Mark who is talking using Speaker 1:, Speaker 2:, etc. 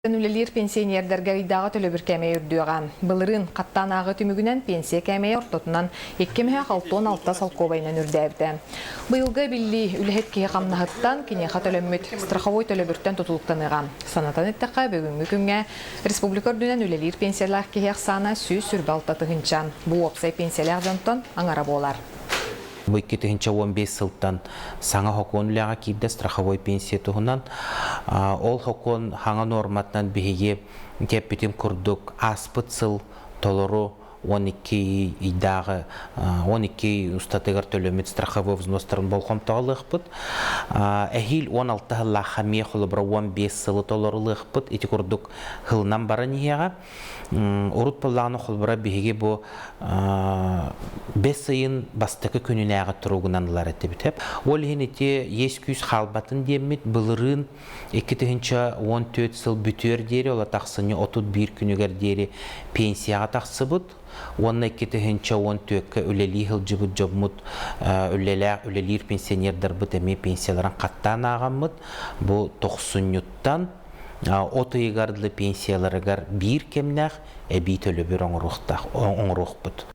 Speaker 1: Үлэлиир пенсионердарга ыйдааҕы төлөбүр кээмэйэ үрдүөҕэ. Былырыын хаттаан ааҕыы түмүгүнэн пенсия кээмэйэ ортотунан икки мөһөөх 66 солкуобайынан үрдээбитэ. Быйылгы эбиллии үлэһит киһи хамнаһыттан киниэхэ төлөммүт страховой төлөбүртэн тутулуктаныаҕа. Санатан эттэххэ, бүгүҥҥү күҥҥэ республика үрдүнэн үлэлиир пенсиялаах киһи ахсаана 126 тыһыынча. Бу уопсай пенсиялээх дьонтон аҥара буолар.
Speaker 2: Бу 2015 сылтан саҥа сокуон үлэҕэ киирдэ страховой пенсия туһунан. Ол сокуон хаҥа нуорматынан биһиги кэппитим курдук ааспыт сыл толору 12 ыйдааҕы 12 устатыгар төлөммүт страховой взностарын болҕомтоҕо ылыахпыт. Эһиил 16 сыллаахха эмиэ холобура 15 сылы толору ылыахпыт. Ити курдук сылынан баран иһиэҕэ. Урут буоллаҕына холобура биһиги бу бэс ыйын бастакы күнүнээҕи туругунан ылар этибит. Ол иһин ити иэс-күүс хаалбатын диэммит былырыын 2014 сыл бүтүөр диэри, ол тахсынньы 31 күнүгэр диэри пенсияҕа тахсыбыт уонна 2014-кэ үлэлии сылдьыбыт дьоммут үлэлээх үлэлиир пенсионердарбыт эмиэ пенсияларын хаттаан ааҕаммыт бу тохсунньуттан от ыйыгар дылы пенсияларыгар биир кэмнээх эбии төлөбүр оҥоруохтаах оҥоруохпут.